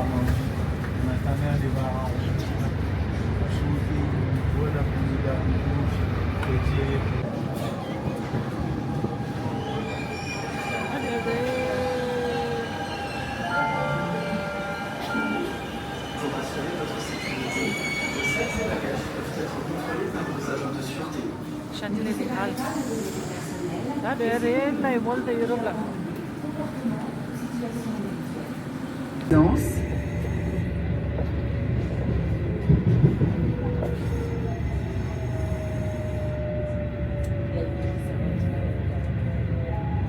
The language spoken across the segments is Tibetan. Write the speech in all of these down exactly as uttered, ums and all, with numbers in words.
On a quand même des barres. Voilà, on est là, on est là. Pour assurer votre sécurité, vos sacs et bagages peuvent être contrôlés par nos agents de sûreté. Châtelet des Halles. Là, de rien, là, ils volent de Europe, là. Danse.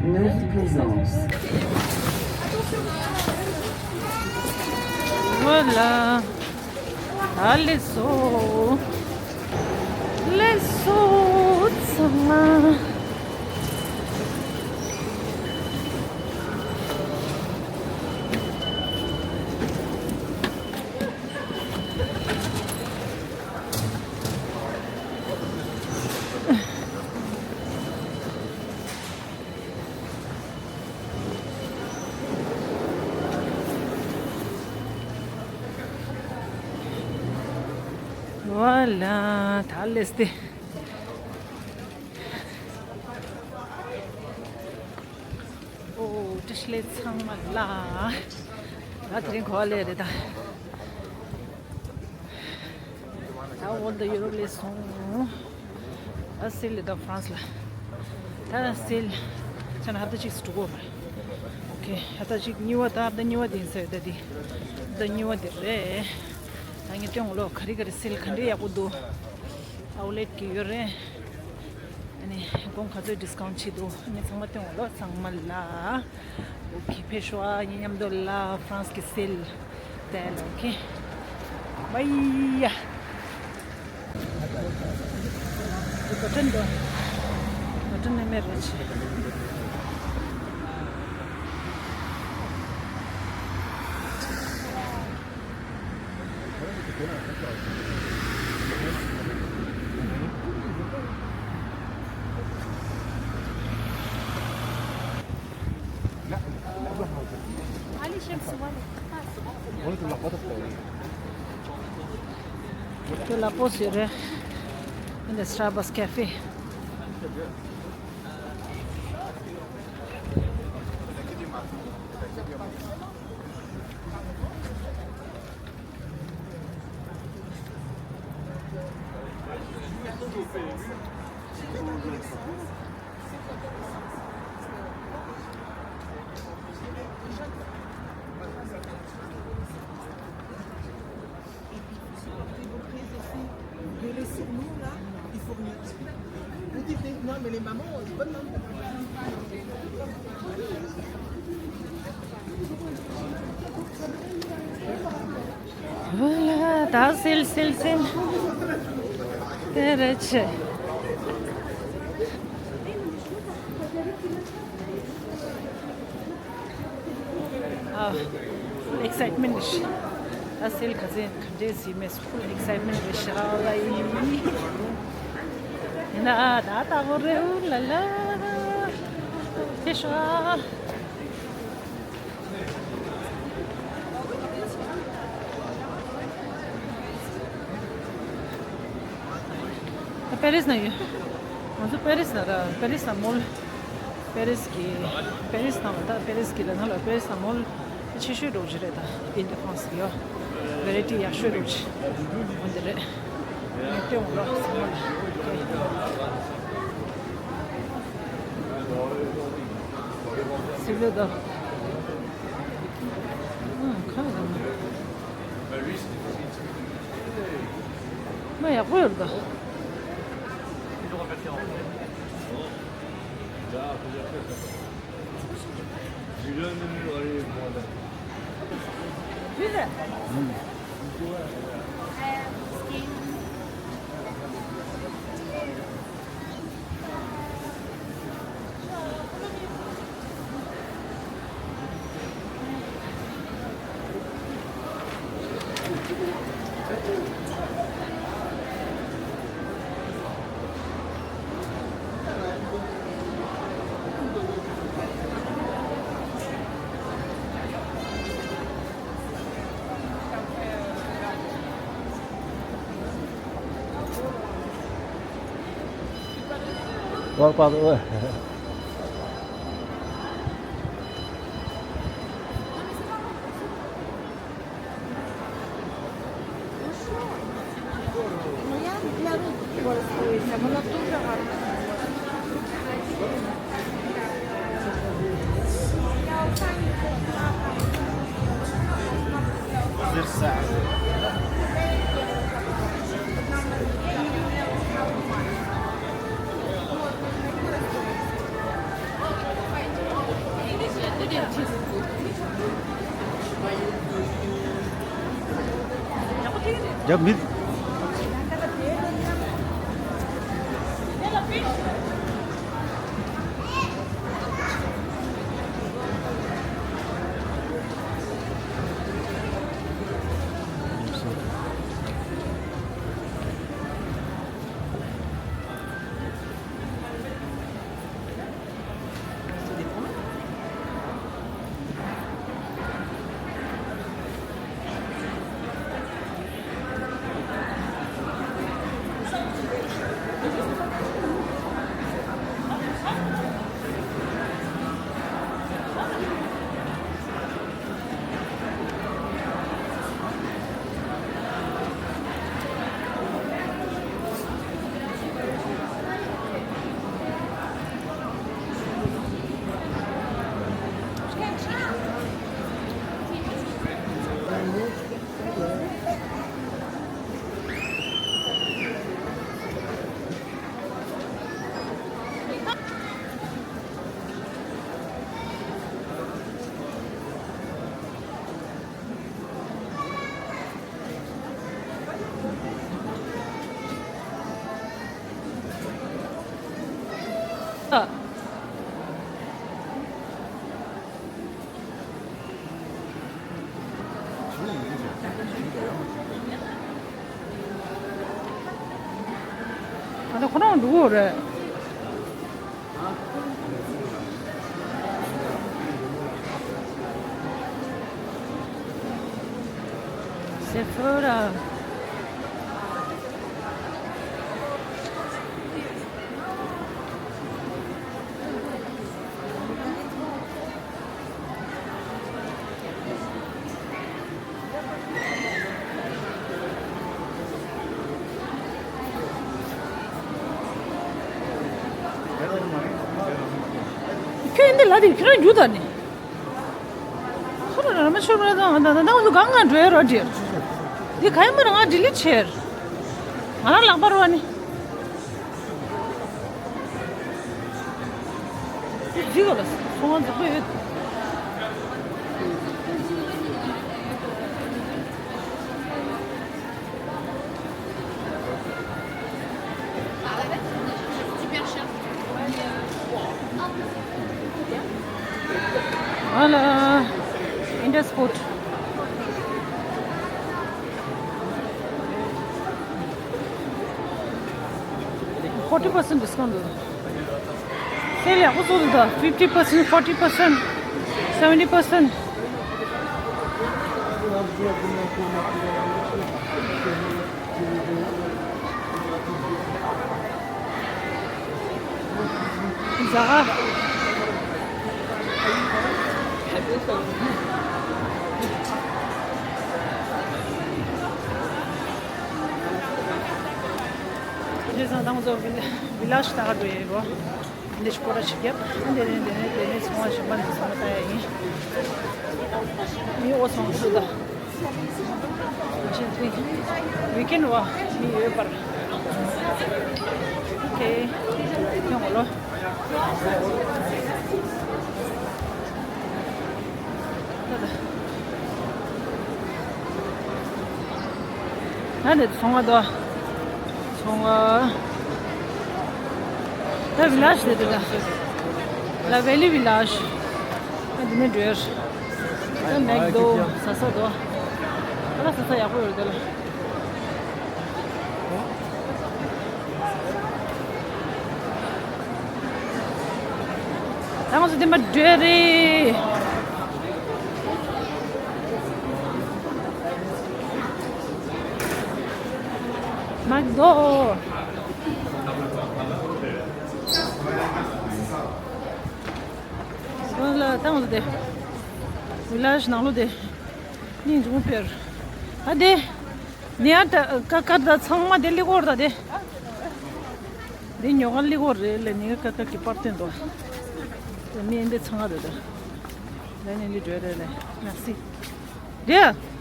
Neuilly-Plaisance. Voilà. Allez, so. Let's so. Voilà, ད་ལེས་ཏེ། ཨོ། བཀྲ་ཤིས་བདེ་ལེགས་ཚང་མ་ལ། ང་དེ་རིང་གོ་བ་ལས་རེད་ད། ད་འོ་ད་ཡུ་རོབ་ལ་སོང་། ད་སིལ་ལ་ད་ཧྥ་རན་སི་ལ། ད་སིལ། ཆ་ན་ཧབ་ད་གཅིག་སུ་འགྲོ་གོ་རེད། ཨོ་ཁེ། ཧབ་ད་གཅིག་གཉིས་པ་ད་ཧབ་ད་གཉིས་པ་དེ་ཡིན་ས་རེད་ད་དེ། ད་གཉིས་པ་དེ་རེད། ད་ངས་སྟོན་གོ་ལོ། ག་རེ་ག་རེ་སིལ་ག་འདྲ་ཡག་པོ་འདུག་ཨའུ་ལེ་ཊི་གི་ཡོད་རེད། ཨ་ནི་གོང་ག་ཚོད་ཌི་སི་ཀའུན་ཊི་བྱེད་འདུག་ཨ་ནི་ཚང་མ་སྟོན་གོ་ལོ་ཚང་མ་ལ། ཨོ་ཁེ། ཕེབས་ཤོག་ཨ། ངའི་མཉམ་དུ་ལ་ཧྥ་རན་སི་གི་སིལ་དེ་ལ། ཨོ་ཁེ། བའི་ཡ། བ་ཊན་དོ། བ་ཊན་ནི་མེད་རེད་ཆེ། ཁྱོད་ལ་པོ་ཟེར་རེད། In the Starbucks cafe. Et puis, il faut se porter vos prises aussi. Gueuler sur nous, là, il faut rien dire. Vous dites, non, mais les mamans, c'est bonne maman. Voilà, ད་སིལ་སིལ་སིལ། དེ་རེད་ཆེ། ཨ། ཕུལ་ཨེག་སའེ་ཊི་མེན་ཊི་རེད། ད་སིལ་ག་ཚད་ག་འདྲས་ཟིན་མེད་ཕུལ་ཨེག་སའེ་ཊི་མེན་ཊི་རེད་ཤག་ལ་ཡིན། ཡིན་ན་ད་ལྟ་བུ་རེད། ཨུ་ལ་ལ། ཕེབས་ཤོག་ཨ། ད་པེ་རིས་ན་ཡོད། ང་ཚོ་པེ་རིས་ན་ར། པེ་རིས་ན་མོལ། པེ་རིས་ཀྱི། པེ་རིས་ན་ད་པེ་རིས་ཀྱི་ལ་ན་ལ་པེ་རིས་ན་མོལ་ཆེ་ཤོས་འགྲོ་གི་རེད་ད། ཨིལ་ཌི་ཕ་རན་སི་ཡོད། ཝེ་རའི་ཊི་ཡག་ཤོས་འགྲོ་གི། འོ་འདི་རེད། ངས་སྟོན་འོང་ལོ་ཟེར་མོལ། སིལ་ལོ་ད། ཨང་། ཁ་ལ་མ་ཡག་པོ་ཡོད་ད། Por cuatro. Ну, я для рук пользуюсь, а она тоже хорошая. ཡ་མི། ཨ་ད་ཁོ་རང་འགྲོ་གི་རེད། Sephora. ཁྱོད་འདི་ལ་དེ་ཁྱོད་རང་རྒྱུག་དང་ནི། ཁོ་རང་རང་མ་ཤོར་བ་དང་ད་ད་ད་ང་ཚོ་གང་ང་འགྲོ་ཡ་རོ་འདིར། འདི་ག་ཡིན་མ་ར་ང་ལྡི་ལི་ཆེར། ང་རང་ལག་པ་རོ་ནི། འདི་ག་ལ་སོང་བ་འཛུགས་པ་ཡོད། Voilà, Indus Food. Forty percent discount. Sale ཡག་པོ་བཟོ་འདུག་ད། fifty percent, forty percent, seventy percent. ཟ། ཁྱེད་ཚང་དང་ཚོ་བི་ལ་ཇི་ལྟ་ག་འགྲོ་ཡིན་རོ། འདི་སྐོར་ར་ཞིག་རྒྱབ། འདི་ནས་འདི་ནས་འདི་ནས་ཚོང་བ་ཞིག་མ་འདི་ཚོང་བ་ལྟ་ཡ་ཡིན། མི་འོ་ཚོང་སུ་ད། ཇི་ཏི། ཝི་ཀེན་བ་མི་ཡོད་པར། ཨོ་ཁེ། ཡོང་ལོ། ད་ནི་ཚོང་བ་དོ། ཚོང་བ། ད་བི་ལ་ཇི་དེ་དེ་ལ། ལ་ཝེ་ལི་བི་ལ་ཇི། ད་འདི་ནས་འགྲོ། ད་མེག་དོ་ཟ་ས་དོ། ད་ཟ་ས་ཡག་པོ་ཡོད་དེ་ལ། ད་ང་ཚོ་དེ་མ་འགྲོ་རེད། མེག་དོ། ད་ང་ཚོ་དེ་ཝི་ལ་ཇི་ནང་ལོགས་དེ་སྙིང་རྗེ་མོ་དཔེར། ཨ་དེ་ནི་ཨ་ད་ཀ་ཀར་ད་ཚང་མ་དེ་ལི་གོར་ད་དེ། དེ་ཉོ་ག་ལི་གོར་རེད་ལེ། ནི་ཀ་ཀར་གི་པར་བཏོན་འདུག་དེ་མི་འདི་ཚང་ག་རེད་ད། དེ་ནི་འདི་འགྲོ་རེད་ལེ། merci. རེད།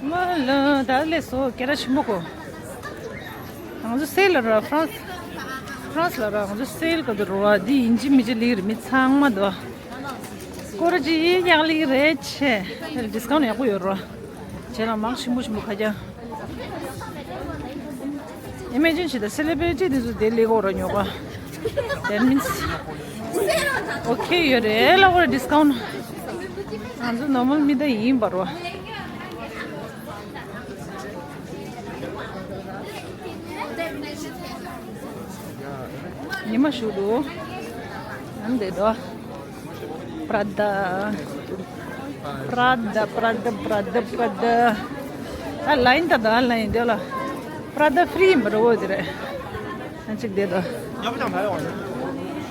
མ་ལ་ད་ལས་སོ་སྐད་གྲགས་ཆེན་པོ་གོ། ང་ཚོ་སེལ་ལ་ར་ཧྥ་རན་སི། ཧྥ་རན་སི་ལ་ར་ང་ཚོ་སེལ་ག་དུ་རུ་བ་འདི་ཡིན་གཅིག་མིན་གཅིག་ལིག་རེད། མི་ཚང་མ་འདུག་སྐོར་ཅིག་ཡག་ལིག་རེད་ཆེ། ཌིས་ཀའུན་ཡག་པོ་ཡོད་ར། བྱས་ན་མང་ཆེན་པོ་ཆེན་པོ་ཁ་རྒྱ། ཨི་མེ་ཇིན་བྱེད་ད་སེ་ལེ་བྷི་རི་ཊི་དེ་ཚོ་དེ་ལས་ཀོ་ར་ཉོ་ག That means okay ཡོད་རེད་ལ་ཀོ་ར་ཌིས་ཀའུན། ང་ཚོ་ནོར་མལ་མི་ད་ཡིན་པ་རོ། ཉི་མ་ཞུ་འདུག་ཨ་འདི་དོ། Prada. Prada, Prada, Prada, Prada. ཨ་ལ་ཡིན་ད་དོ། ཨ་ལ་ཡིན་དེ་ལ། Prada free ཡིན་པ་རེད་འོ་དེ་རེད། ཨ་གཅིག་དེ་དོ།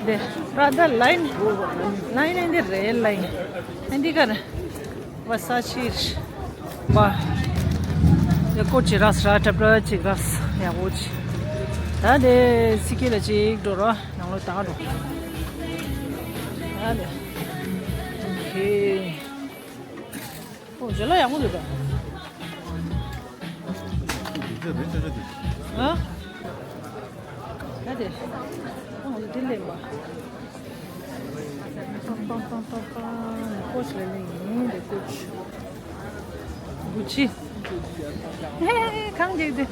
དེ་Prada ལ་ཡིན། ལ་ཡིན་འདི་རེད་ལ་ཡིན། ཨ་འདི་ག་རེད། Versace བ། ཡ་ཀོ་ཅི་རས་ར་ཏྲ་པྲ་ཅིག་རས་ཡ་ཀོ་ཅི། ད་དེ་སི་ཀི་ལ་ཅིག་འགྲོ་ར་ནང་ལོ་ད་འགྲོ། ད་དེ། ཨོ་ཁེ། ཨོ་ཇེ་ལ་ཡག་པོ་འདུག་ད། ཨ། ད་དེ། ཨོ་དེ་ལེན་པ། པང་པང་པང་པང་པང་། ཀོ་ཅི་ལ་ལེན་ཡིན་དེ་ཀོ་ཅི། གུ་ཅི། གང་རྒྱག་དེ།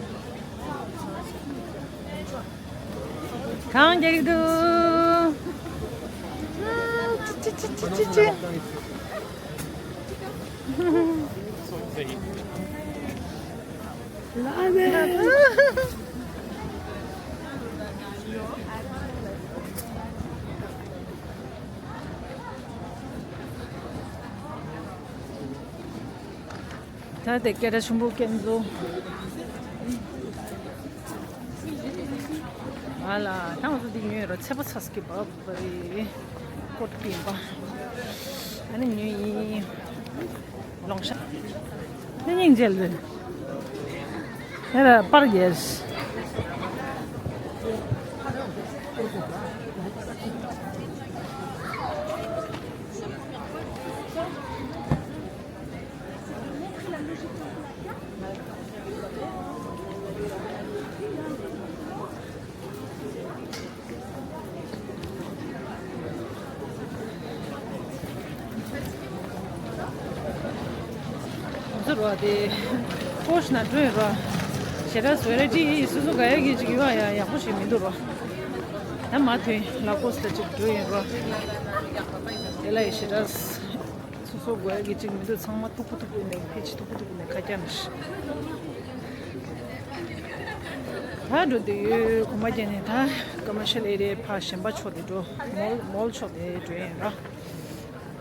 གང་རྒྱག་འདུག་ཅི་ཅི་ཅི་ཅི་ཅི། ལ་ནས། ད་དེ་སྐད་གྲགས་ཆེན་པོ་ཀེན་ཛོ། ང་ལ་ད་ང་ཚོ་འདི་ཉོས་རོ། ཚེ་པོ་ཚ་སྐྱིད་པ་བ་རེད། ཀོ་ཊི་པིན་པ། ཨ་ནི་ཉོས་ཡིན། ལོང་ཤ། ནི་སྙིང་རྗེ་ལ། ཨེ་ར་པར་རྒྱལ། ཟེར་བ་དེ། ཀོ་ཤ་ན་འགྲོ་ཡིན་རོ། ཞེ་དྲག་བེ་རའི་ཊི་སོ་སོ་ག་ཡ་གི་ཅིག་ཡོད་ཡ་ཡག་པོ་ཞིག་མི་འདུག་རོ། ད་མ་ཐོན་ལ་ཀོ་ཤ་ལ་ཅིག་འགྲོ་ཡིན་རོ། དེ་ལ་ཡི་ཞེ་དྲག་སོ་སོ་དགོས་ཀྱི་ཅིག་མི་འདུག་ཚང་མ་ཐུག་པོ་ཐུག་པོ་ནས་ཕལ་ཆེར་ཐུག་པོ་ཐུག་པོ་ནས་ཁ་རྒྱ་ནས། ད་འགྲོ་དུས་ཡོད་གོམ་པ་རྒྱག་ནས་ད་ཀ་མར་ཤལ་ཨེ་རི་ཡའི་ཕར་གཞན་པ་ཕྱོགས་དེ་འགྲོ། མོལ་མོལ་ཕྱོགས་དེ་འགྲོ་ཡིན་ར།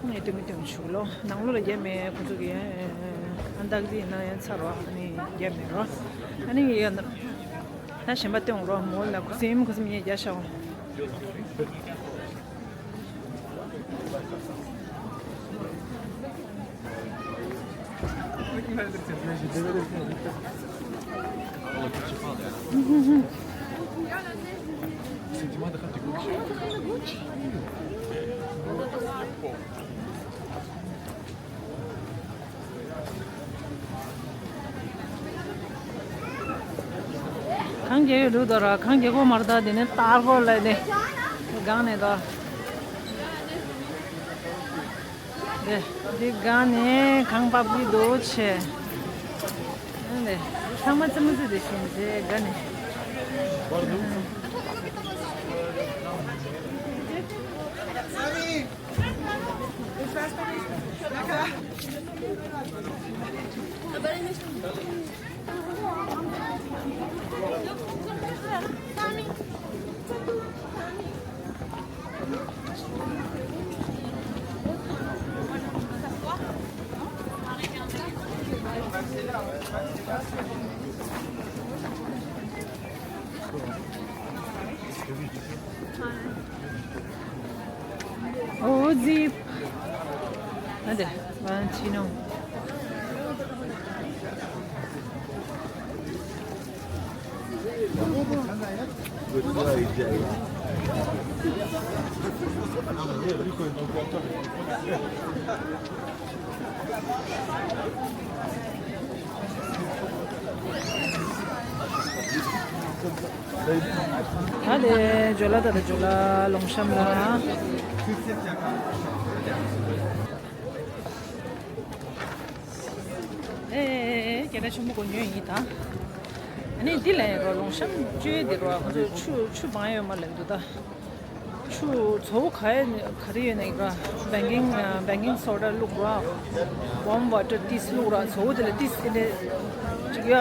ཁོང་ཡི་སྟོན་མི་སྟོན་ཞུ་ལོ། ནང་ལོགས་ལ་རྒྱབ་མེད་ཁོ་ཚོ་གི་ཨ་འདག་རྫི་ཡིན་ན་ཡང་ཚར་རོ། ཨ་ནི་རྒྱབ་མེད་རོ། ཨ་ནི་ཡ་ད་གཞན་པ་སྟོན་རོ། མོལ་ལ་ཁུ་སིམ་ཁུ་སིམ་ཡེ་རྒྱ་ཤའོ། གང་རྒྱལ་ཡོད་འདུག་དོ་ར། གང་རྒྱལ་གོ་མར་ད་དེ་ནས་ཏར་གོ་ལ་དེ་གང་ནས་དོ། དེ་དེ་གང་ནས་གང་པབ་གི་འདུག་ཆེ། དེ་ཚང་མ་ཙི་མོ་ཙི་དེ་བཞིན་དེ་ག་ནས། Rosy. Hadi, Valentino. ད་དེ་ཇོ་ལ་ད་དེ་ཇོ་ལ་ལོང་ཤམ་ལ། ཨེ་ཨེ་ཨེ་ཨེ། སྐད་གྲགས་ཆེན་པོ་གོ་ཉོས་ཡིན་ད། ཨ་ནི་འདི་ལ་ཡིན་རོ། ལོང་ཤམ་བཅོས་འདི་རོ། ཁོ་ཚོས་ཆུ་ཆུ་མང་ཡོད་མ་ལབ་འདུག་ད། ཆུ་བཙོ་བོ་ག་ཡ་ག་རེ་ཡོད་ན་ཡིན་ར། བེང་ཀིང་བེང་ཀིང་སོ་ཌ་བླུགས་ར། ཝོམ་ཝ་ཊར་ཏིས་བླུགས་ར། བཙོ་བོ་དེ་ལ་ཏིས་ཨེ་འདྲ་ཅིག་ཡ།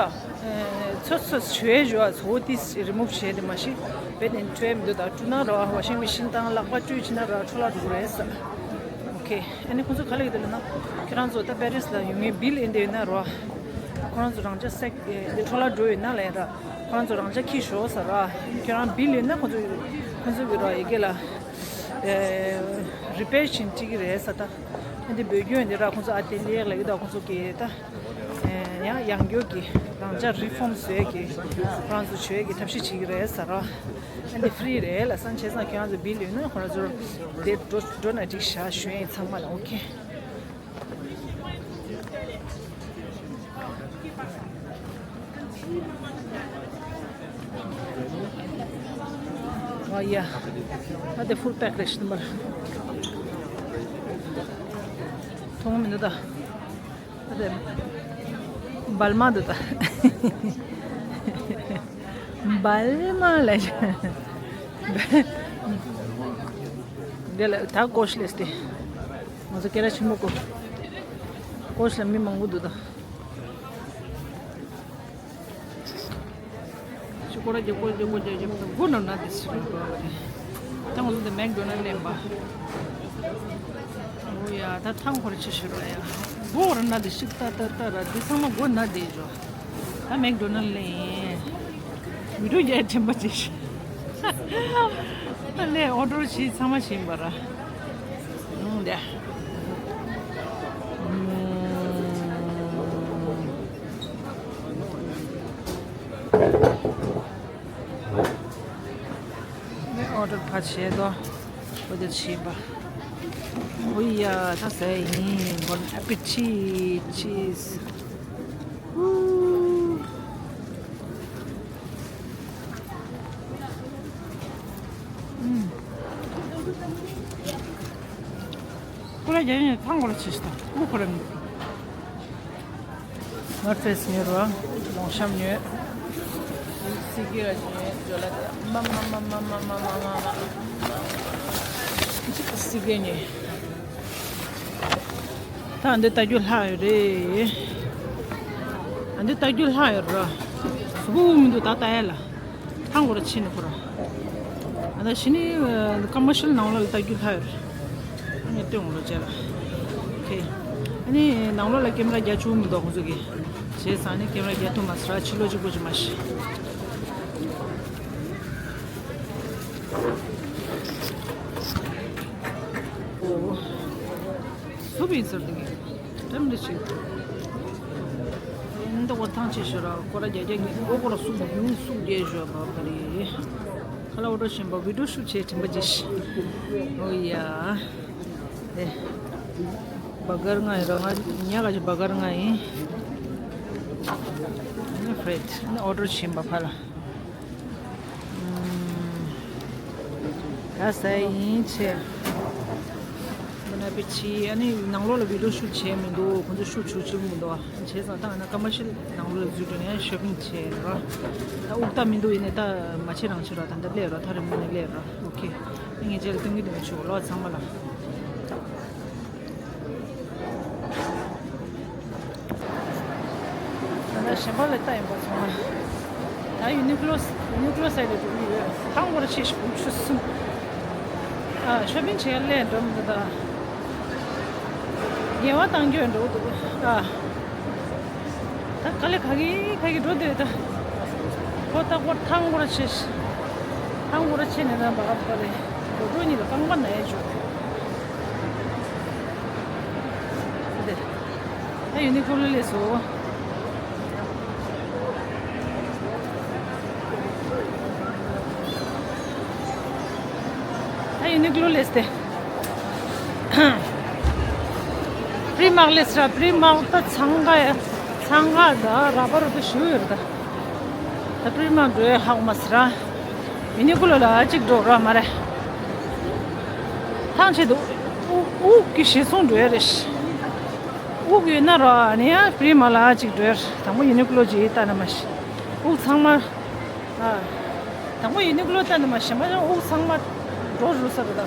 ཚོད་ཚོད་བྱོས་བྱོས་བཙོ་བོ་ཏིས་རི་མུབ་བྱས་དེ་མ་གཞི་བེད་ནས་བཅོས་མི་འདུག་ད་བཀྲུ་ན་ར། ཝ་ཤིང་མེ་ཤིན་དང་ལག་པ་བཀྲུས་ཕྱིན་ན་ར་འཕྲོ་བརླག་འགྲོ་གི་རེད་ས། ཨོ་ཁེ། ཨ་ནི་ཁོང་ཚོ་ག་ལ་ཡོད་དེ་ལ་ན། ཁྱེད་རང་ཚོ་ད་པེ་རིས་ལ་ཡོང་མཁན་བིལ་ཨེ་འདྲ་ཡོད་ན་ར། ཁོ་རང་ཚོ་རང་ཅག་སེག་འདི་འཕྲོ་བརླག་འགྲོ་ཡོད་ན་ལ་ཡིན་ར། ཁོ་རང་ཚོ་རང་ཅག་འཁྱེར་ཤོག་ཟེར་ར། ཁྱོད་རང་བིལ་ཡོད་ན་ཁོ་ཚོ་ཁོ་ཚོ་གི་ར་ཡི་གེ་ལ་རི་པེར་བྱིན་ཁྲིད་ཀྱི་རེད་ཟེར་ད། ཨ་འདི་འབོད་སྐྱོན་འདི་ར་ཁོ་ཚོ་ཨ་དེ་ལེགས་ལ་ཡོད་ད། ཁོ་ཚོ་གི་ད་ཡང་ཡང་སྐྱར་གྱི་རང་ཅག་རི་ཕོམ་བཟོས་ཀྱི་ཁོ་རང་ཚོ་བྱོས་ཀྱི་ཐབས་ཤེས་བྱེད་ཀྱི་རེད་ཟེར་ར། ཨ་འདི་ཧྥི་རི་རེད་ལ་སང་བྱས་ཙང་ཁྱོད་རང་ཚོ་བིལ་ཡོད་ན་ཁོ་རང་ཚོ་དེ་འགྲོ་འགྲོ་ན་འགྲིག་ཤག་ཞུ་ཡིན་ཚང་མ་ལ། ཨོ་ཁེ། ཨ་ཡ། ཨ་དེ་ཕུལ་པེག་རེད་ཤི་མར། མཐོང་མི་འདུག་ད། ཨ་དེ་སྦལ་མ་འདུག་ད། སྦལ་མ་ལ། འདི་ལ་ད་ཀོ་ཤ་ལེས་ཏེ། ང་ཚོ་སྐད་གྲགས་ཆེན་པོ་ཀོ། ཀོ་ཤ་ལ་མི་མང་པོ་འདུག་ད། ཤི་ཀོ་ར་རྒྱ་ཀོ་རྒྱ་ཀོ་རྒྱ་རྒྱ་མགོ་ནོར་ན་དེ་ཤི་ར་ཀོ་ར་དེ། ད་ང་ཚོ་དེ་མེག་ཌོ་ནལ་ལེན་པ། ཨོ་ཡ་ད་ཐང་ཁོ་ར་ཆེ་ཤི་ར་ཡ། མགོ་ར་ན་དེ་ཤི་ཏ་ཏ་ཏ་ར་དེ་ཚང་མ་མགོ་ན་དེ་འཇོ། ད་མེག་ཌོ་ནལ་ལེན། མི་འགྲོ་རྒྱ་དྲན་པ་ཅིག་ཨ་ལས་ཨོ་ཌར་བྱས་ཚང་མ་བྱིན་པ་ར། ཨུང་དེ། ཨོ་ཌར་ཕར་བྱས་དོ། ཨོ་ཌར་བྱས་པ། ཨོ་ཡ་ད་ཟས་ཡིན། Bon appetit cheese། ཨུ། ཨུམ། ཀོ་ལ་རྒྱ་ཡིན་ཐང་ཀོ་ལ་ཆེ་ཤི་ད། ཨུ་ཁོ་ར་མི། ནོར་ཕེ་སི་ཉོས་རོ། ལོང་ཤམ་ཉོས། སི་ཀི་ར་ཉོས་ཇོ་ལ་དེ། མ་མ། སི་ཀི་ཉོས། ད་འདི་ལྟ་རྒྱུ་ལྷག་ཡོད་རེད། ཨ་འདི་ལྟ་རྒྱུ་ལྷག་ཡོད་རོ། གཟུགས་པོ་དབུགས་མི་འདུག་ད་ལྟ་ཡ་ལ། ཐང་ཀོ་ར་ཆེ་ནི་ཁོ་ར། ཨ་ད་ཤི་ནི་ཀ་མར་ཤལ་ནང་ལོགས་ལ་ལྟ་རྒྱུ་ལྷག་ཡོད་རེད། ངས་སྟོན་འོང་ལོ་བྱས་ལ། ཨོ་ཁེ། ཨ་ནི་ནང་ལོགས་ལ་ཀེམ་ར་རྒྱག་བཅུག་མི་འདུག་ཁོང་ཚོ་གིས། བྱས་ཙང་ནི་ཀེམ་ར་རྒྱག་ཐུབ་མ་སོང་ར། ཕྱི་ལོགས་གཅིག་པོ་ཅིག་མ་ཤི། ཨོ། སུབ་ཡིན་ཟེར་འདུག་གི། འགྲམ་འདི་ཞིག་འདི་འོ་ཐང་ཆད་ཤོར་ར། ཀོ་ར་རྒྱ་རྒྱ་ངས་མགོ་ཀོ་ར་སུབ་ཡིན་སུབ་རྒྱས་ཤོར་བ་ག་རེ། ཁ་ལ་འོ་འགྲོ་བཞིན་པ་བི་ཌིའོ་ཤུ་བྱས་དྲན་པ་ཅིག་ཨོ་ཡ། དེ། བྷར་གར་ལྔ་ཡིན་ར། ང་ཉག་ག་ཅིག་བྷར་གར་ལྔ་ཡིན། ཨ་ནི་ཕྲེད། ཨ་ནི་ཨོ་ཌར་བྱིན་པ་ཕར་ལ། ཨུམ། ད་ཟས་ཡིན་བྱས། Bon appetit། ཨ་ནི་ནང་ལོགས་ལ་བི་ཌིའོ་ཤུ་བྱས་མི་འདུག་ཁོང་ཚོ་ཤུ་བྱུག་བྱུག་མི་འདུག་བྱས་ཙང་ད་ང་ན་ཀ་མར་ཤལ་ནང་ལོགས་ལ་འཛུལ་འགྲོ་ནས་ཤོ་པིང་བྱས་ར། ད་དབུགས་ཐག་མི་འདུག་ཡིན་ནའི་ད་མ་བྱེད་རང་བྱེད་ར། ད་ལྟ་སླེབས་ར། ཐག་རིང་པོ་ནས་སླེབས་ར། ཨོ་ཁེ། ངས་རྗེས་ལ་སྟོན་གྱི་འདུག་ཆུ་ལོག་ཚང་མ་ལ། ད་ལྟ་གཞན་པ་ལ་ལྟ་ཡིན་པ་ཚང་མ། ད་ཡུ་ནི་ཀློ་ཡུ་ནི་ཀློ་སའི་ལ་འགྲོ་གི་ཡོད། ཐང་བོར་ཆེ་ཞིག་བུ་ཆུ་སུམ། ཨ་ཤོ་པིང་བྱེད་ཡ་སླེབས་འགྲོ་མི་འདུག་ད་ངལ་བ་བཏང་རྒྱུ་འགྲོ་འདུག་ཨ་ད་ག་ལེ་ག་གི་ག་གི་འགྲོ་འདོད་ད། ཁོ་ད་ཁོ་ཐང་བོར་ཆེ་ཞིག་ཐང་བོར་ཆེ་ནས་ན་བ་ག་པ་རེད། འགྲོ་འགྲོ་གཉིས་ལ་རྐང་པ་ན་ཡ་བྱུང་། ད་ཡུ་ནི་ཀོ་ལོ་སླེབས་སོང་། ད་ཡུ་ནི་ཀོ་ལོ་སླེབས་ཏེ། པྲི་མར་སླེབས་ར། པྲི་མར་ད་ཚང་ཁ་ཡ། ཚང་ཁ་ད་ར་བ་རུ་ད་ཞུ་ཡོད་ར་ད། ད་པྲི་མར་འགྲོ་ཡ་ཧ་གོ་མ་སོང་ར། ཡུ་ནི་ཀོ་ལོ་ལ་གཅིག་འགྲོ་ར་མ་རེད། ཐང་ཆད་དུ་དབུགས་དབུགས་ཀྱི་ཞེ་སོང་འགྲོ་ཡ་རེད། དབུགས་ཡོད་ན་ར་ཨ་ནི་ཡ་པྲི་མར་ལ་གཅིག་འགྲོ་ཡ་རེད། དང་པོ་ཡུ་ནི་ཀོ་ལོ་གཅིག་ལྟ་ན་མ་ཤི། དབུགས་ཚང་མ། ཨ། དང་པོ་ཡུ་ནི་ཀོ་ལོ་ལྟ་ན་མ་ཤི་མ་ཡང་དབུགས་ཚང་མ་འགྲོ་རུ་ས་རེད་ད།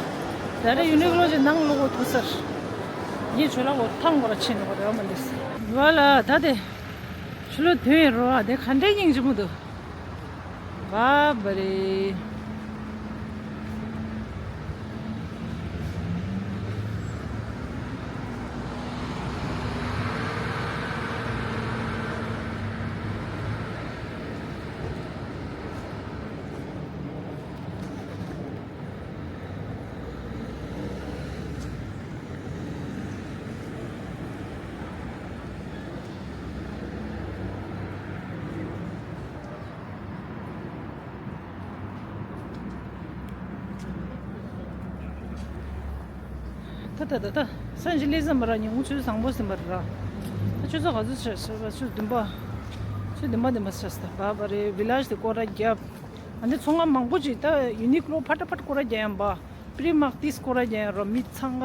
ད་རེ་ཡུ་ནི་ཀོ་ལོ་གཅིག་ནང་ལོག་གོ་ཐུག་ས་རེད། ངས་ཆོས་ལ་གོ་ཐང་གོ་ར་ཆེ་ནི་གོ་རེ་བ་མ་འདུག་ས། བ་ལ་ད་དེ། ཆུ་ལོ་དོན་ཡིན་རོ་ཨ་དེ་ག་འདྲའི་སྙིང་རྗེ་མོ་འདུག་བ་བ་རེད། ད་ད་ད་ད། སང་ཞིག་སླེབས་ཙམ་པ་ར་ཉིན་གུང་ཆུ་ཚོད་བཟང་པོ་ཟིན་པ་ར། ད་ཆུ་ཚོད་ག་ཚོད་ཆགས་ཟེར་བ་ཆུ་ཚོད་བདུན་པ། ཆུ་ཚོད་བདུན་པ་བདུན་པ་ཆགས་ཟེར་བ་བ་རེད། བི་ལེ་ཇི་དེ་སྐོར་ར་བརྒྱབ། ཨ་ནི་ཚོང་ཁང་མང་པོ་ཅིག་ད་ཡུ་ནི་ཀོ་ལོ་ཕར་ཕར་སྐོར་ར་བརྒྱབ་ཡང་པ། པྲི་མར་དེ་སྐོར་ར་བརྒྱབ་ཡང་ར་མི་ཚང་ག་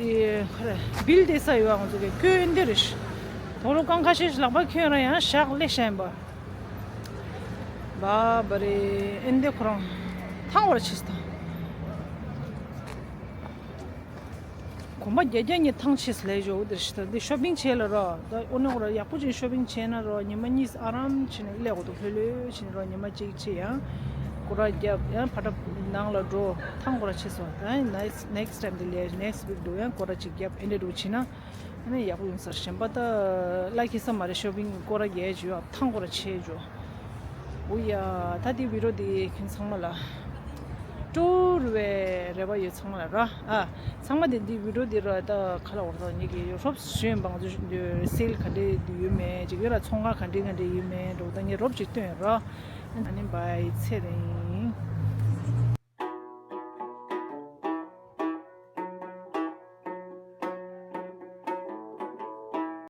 དེ་ཁ་རེ་བིལ་དེ་ས་ཡོད་ང་ཚོ་གི་སྐྱོན་འདི་རེད། དོ་ལོ་རྐང་ཁ་ཤས་ལག་པ་ཁྱོད་ར་ཡང་ཞག་ལས་ཤན་པ། བ་བ་རེ་ཨེན་དེ་ཁོ་རང་ཐང་བར་ཆིས་དང་། གོམ་པ་བརྒྱ་བརྒྱ་ཉིད་ཐང་ཆིས་ལས་ཞོ་འདིར་ཤི་ད་འདི་ཤོ་པིང་བྱས་ལ་རོ། ད་ཨོ་ནོ་ར་ཡག་པོ་ཅིག་ཤོ་པིང་བྱས་ན་རོ་ཉི་མ་གཉིས་ཨ་རམ་ཕྱིན་ནས་ལས་གོ་ཏོ་ལྷོད་ལྷོད་ཕྱིན་རོ་ཉི་མ་གཅིག་ཕྱིན་ཡང་སྐོར་ར་རྒྱབ་ཡང་ཕ་ཏྲ་ནང་ལ་འགྲོ་ཐང་སྐོར་ར་ཆིས་སོ། ད་ནེག་སི་ཊི་ནེག་སི་ཊི་ཊེམ་འདི་ལས་ནེག་སི་ཊི་ཝིག་འགྲོ་ཡང་སྐོར་ར་ཅིག་རྒྱབ་ཨེ་འདྲ་འགྲོ་ཕྱིན་ན། ཨ་ནི་ཡག་པོ་ཡོང་ས་རེད། གཞན་པ་ད་གླ་ཁེ་ས་མ་རེད། ཤོ་པིང་སྐོར་ར་རྒྱག་ཡ་ཅིག་ཡོད་ཐང་སྐོར་ར་ཆེ་ཅོ། འོ་ཡ། ད་འདི་བི་ཌི་ཡོ་འདི་ཁྱོད་ཚང་མ་ལ་སྤྲོ་བའི་རེ་བ་ཡོད་ཚང་མ་ལ་ར། ཨ། ཚང་མ་འདི་འདི་བི་ཌི་ཡོ་འདི་ར་ད་ཁ་ལ་འོར་ད་ངེད་ཀྱི་རོབ་ཞུས་པ་ང་ཚོ་སེལ་ག་འདྲས་འདི་ཡོད་མེད་ཅིག་ཡོད་ར། ཚོང་ཁང་ག་འདྲས་ག་འདྲས་ཡོད་མེད་འགྲོ་ད་ངས་རོབ་ཅིག་སྟོན་ར། ཨ་ནི་བའི་ཚེ་རིང་།